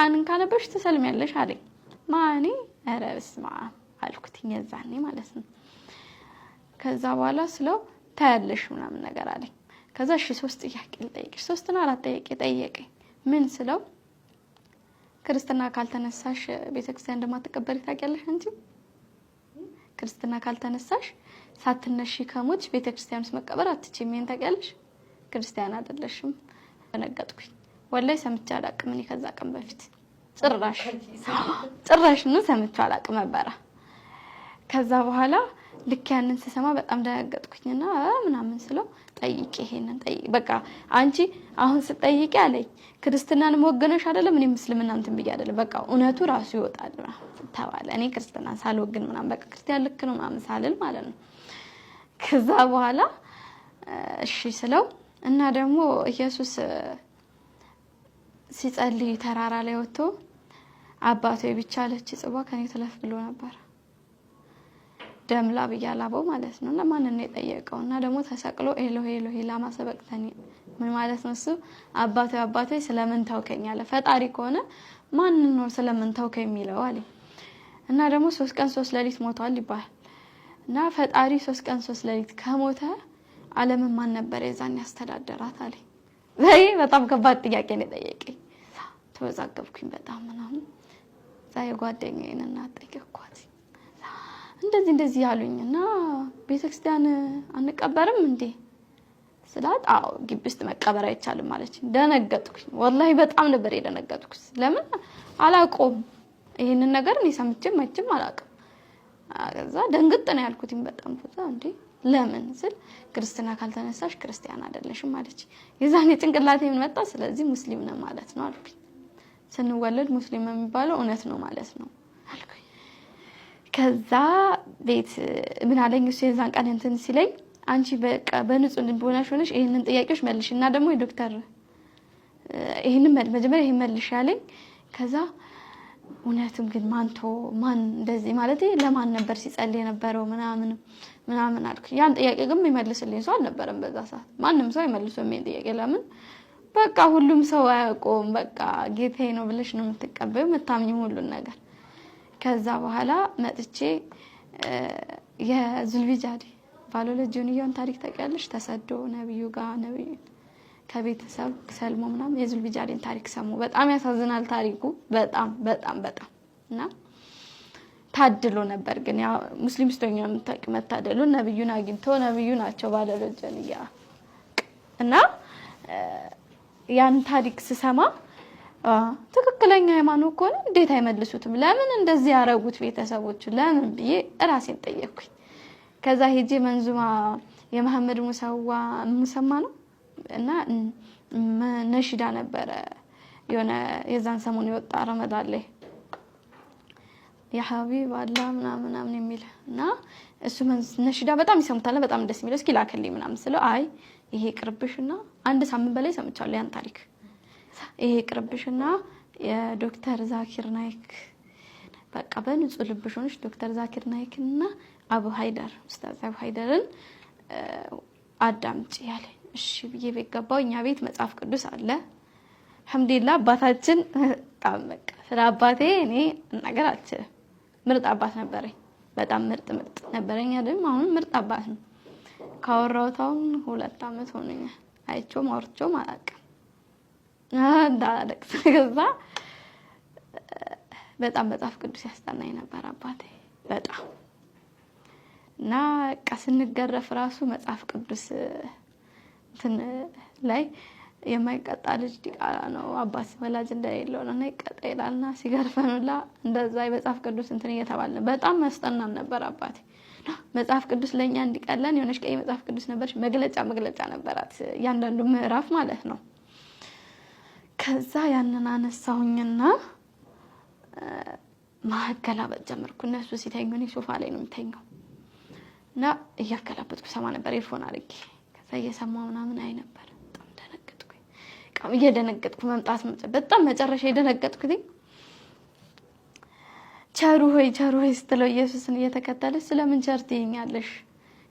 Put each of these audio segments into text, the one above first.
ያንን ካነበብሽ ትሰልሚያለሽ አለኝ። ማኔ ኧረ በስመ አብ አልኩትኝ የዛኔ ማለት ነው። ከዛ በኋላ ስለው ታያለሽ ምናምን ነገር አለኝ። ከዛ እሺ ሶስት ጥያቄ ልጠይቅሽ፣ ሶስትና አራት ጥያቄ ጠየቀኝ። ምን ስለው ክርስትና ካልተነሳሽ ቤተክርስቲያን እንደማትቀበሪ ታውቂያለሽ አንቺ ክርስትና ካልተነሳሽ ሳትነሺ ከሞች ቤተክርስቲያን ውስጥ መቀበር አትችይም። ይሄን ታውቂያለሽ? ክርስቲያን አይደለሽም። ደነገጥኩኝ። ወላሂ ሰምቼ አላውቅም። እኔ ከዛ ቀን በፊት ጭራሽ ጭራሽ ነው ሰምቼ አላውቅም ነበረ። ከዛ በኋላ ልክ ያንን ስሰማ በጣም ደነገጥኩኝና ምናምን ስለው ጠይቂ፣ ይሄንን ጠይቂ፣ በቃ አንቺ አሁን ስጠይቂ አለኝ ክርስትናን ወገነሽ አይደለም እኔ ምስልምና እንትን ብዬ አይደለም፣ በቃ እውነቱ ራሱ ይወጣል ተባለ። እኔ ክርስትናን ሳልወግን ምናምን በቃ ክርስቲያን ልክ ነው ምናምን ሳልል ማለት ነው። ከዛ በኋላ እሺ ስለው እና ደግሞ ኢየሱስ ሲጸልይ ተራራ ላይ ወጥቶ አባቶ ብቻ አለች ጽዋ ከኔ ትለፍ ብሎ ነበር። ደም ላብ እያላበው ማለት ነው። እና ማንን ነው የጠየቀው? እና ደግሞ ተሰቅሎ ኤሎሄ ኤሎሄ ላማ ሰበቅተኒ ምን ማለት ነው? እሱ አባቴ አባቴ ስለምን ተውከኝ አለ። ፈጣሪ ከሆነ ማንን ነው ስለምን ተውከኝ የሚለው አለ። እና ደግሞ 3 ቀን 3 ሌሊት ሞቷል ይባላል። እና ፈጣሪ 3 ቀን 3 ሌሊት ከሞተ ዓለምን ማን ነበር የዛን ያስተዳደራት አለ። ይህ በጣም ከባድ ጥያቄ ነው የጠየቀኝ። ተወዛገብኩኝ በጣም ምናምን። እዛ የጓደኛዬን እናት ጠየኳት። እንደዚህ እንደዚህ ያሉኝ እና ቤተክርስቲያን አንቀበርም እንዴ ስላት፣ አዎ ግቢ ውስጥ መቀበር አይቻልም አለች። ደነገጥኩኝ። ወላሂ በጣም ነበር የደነገጥኩት። ለምን አላውቀውም፣ ይሄንን ነገር እኔ ሰምቼም አይቼም አላውቅም። ከዛ ደንግጥ ነው ያልኩትኝ በጣም ከዛ እንዴ ለምን ስል ክርስትና ካልተነሳሽ ክርስቲያን አይደለሽም አለች። የዛኔ ጭንቅላቴ ምን መጣ፣ ስለዚህ ሙስሊም ነው ማለት ነው አልኩኝ። ስንወለድ ሙስሊም የሚባለው እውነት ነው ማለት ነው አልኩኝ። ከዛ ቤት ምን አለኝ እሱ የዛን ቀን እንትን ሲለኝ አንቺ በቃ በንጹህ ልቦናሽ ሆነሽ ይህንን ጥያቄዎች መልሽ እና ደግሞ የዶክተር ይህንን መጀመሪያ ይህን መልሽ ያለኝ። ከዛ እውነትም ግን ማንቶ ማን እንደዚህ ማለት ለማን ነበር ሲጸልይ የነበረው ምናምን ምናምን አልኩ። ያን ጥያቄ ግን የሚመልስልኝ ሰው አልነበረም በዛ ሰዓት። ማንም ሰው አይመልሶም ይሄን ጥያቄ። ለምን በቃ ሁሉም ሰው አያውቀውም። በቃ ጌታዬ ነው ብለሽ ነው የምትቀበዩ የምታምኚው ሁሉን ነገር። ከዛ በኋላ መጥቼ የዙልቢጃዲ ባለሁለት ታሪክ ታውቂያለሽ? ተሰዶ ነብዩ ጋር ነብዩ ከቤተሰብ ሰልሞ ምናምን የዙልቢጃዴን ታሪክ ሰሙ። በጣም ያሳዝናል ታሪኩ በጣም በጣም በጣም እና ታድሎ ነበር። ግን ያው ሙስሊም ስትሆኚ ነው የምታውቂው መታደሉ። ነብዩን አግኝቶ ነብዩ ናቸው ባለሁለት ጆንያ እና ያን ታሪክ ስሰማ ትክክለኛ ሃይማኖት ከሆነ እንዴት አይመልሱትም? ለምን እንደዚህ ያረጉት ቤተሰቦቹ ለምን ብዬ እራሴን ጠየቅኩኝ። ከዛ ሄጄ መንዙማ የመሐመድ ሙሰዋ ሙሰማ ነው እና ነሺዳ ነበረ የሆነ የዛን ሰሞን የወጣ ረመዳን ላይ የሀቢብ አላ ምናምን ምናምን የሚል እና እሱ ነሺዳ በጣም ይሰሙታል። በጣም ደስ የሚለው እስኪ ላክልኝ ምናምን ስለው አይ ይሄ ቅርብሽና አንድ ሳምንት በላይ ሰምቻለሁ ያን ታሪክ። ይሄ ቅርብሽና የዶክተር ዛኪር ናይክ በቃ በንጹህ ልብሽ ሆነሽ ዶክተር ዛኪር ናይክ እና አቡ ሀይደር ኡስታዝ አቡ ሀይደርን አዳምጪ ያለኝ። እሺ ብዬ ቤት ገባሁ። እኛ ቤት መጽሐፍ ቅዱስ አለ። አልሐምዱሊላህ አባታችን በጣም በቃ ስለ አባቴ እኔ መናገር አልችልም። ምርጥ አባት ነበረኝ። በጣም ምርጥ ምርጥ ነበረኝ። አይደለም አሁን ምርጥ አባት ነው። ካወራሁት አሁን 2 አመት ሆኖኛል። አይቼውም አውርቼውም አላውቅም። እንዳላለቅስ ከዛ በጣም መጽሐፍ ቅዱስ ያስጠናኝ ነበር አባቴ በጣም እና በቃ ስንገረፍ ራሱ መጽሐፍ ቅዱስ እንትን ላይ የማይቀጣ ልጅ ዲቃላ ነው፣ አባት ወላጅ እንደሌለው ነው እና ይቀጣ ይላል እና ሲገርፈን ሁላ እንደዛ የመጽሐፍ ቅዱስ እንትን እየተባለ በጣም ያስጠናን ነበር አባቴ። መጽሐፍ ቅዱስ ለእኛ እንዲቀለን የሆነች ቀይ መጽሐፍ ቅዱስ ነበረች፣ መግለጫ መግለጫ ነበራት እያንዳንዱ ምዕራፍ ማለት ነው። ከዛ ያንን አነሳሁኝና ማገላበጥ ጀመርኩ። እነሱ ሲተኙ እኔ ሶፋ ላይ ነው የምተኛው እና እያገላበጥኩ ሰማ ነበር earphone አድርጌ። ከዛ እየሰማሁ ምናምን አይ ነበር። በጣም ደነገጥኩኝ። እየደነገጥኩ መምጣት በጣም መጨረሻ የደነገጥኩት ቸሩ ሆይ ቸሩ ሆይ ስትለው ኢየሱስን እየተከተለች ስለምን ቸር ትይኛለሽ?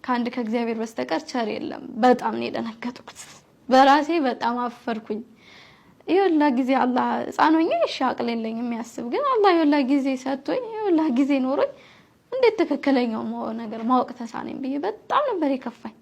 ከአንድ ከእግዚአብሔር በስተቀር ቸር የለም። በጣም ነው የደነገጥኩት። በራሴ በጣም አፈርኩኝ። የወላ ጊዜ አላህ ህፃን ሆኜ እሺ አቅል የለኝም የሚያስብ፣ ግን አላህ የወላ ጊዜ ሰጥቶኝ የወላ ጊዜ ኖሮኝ እንዴት ትክክለኛው ነገር ማወቅ ተሳነኝ ብዬ በጣም ነበር የከፋኝ።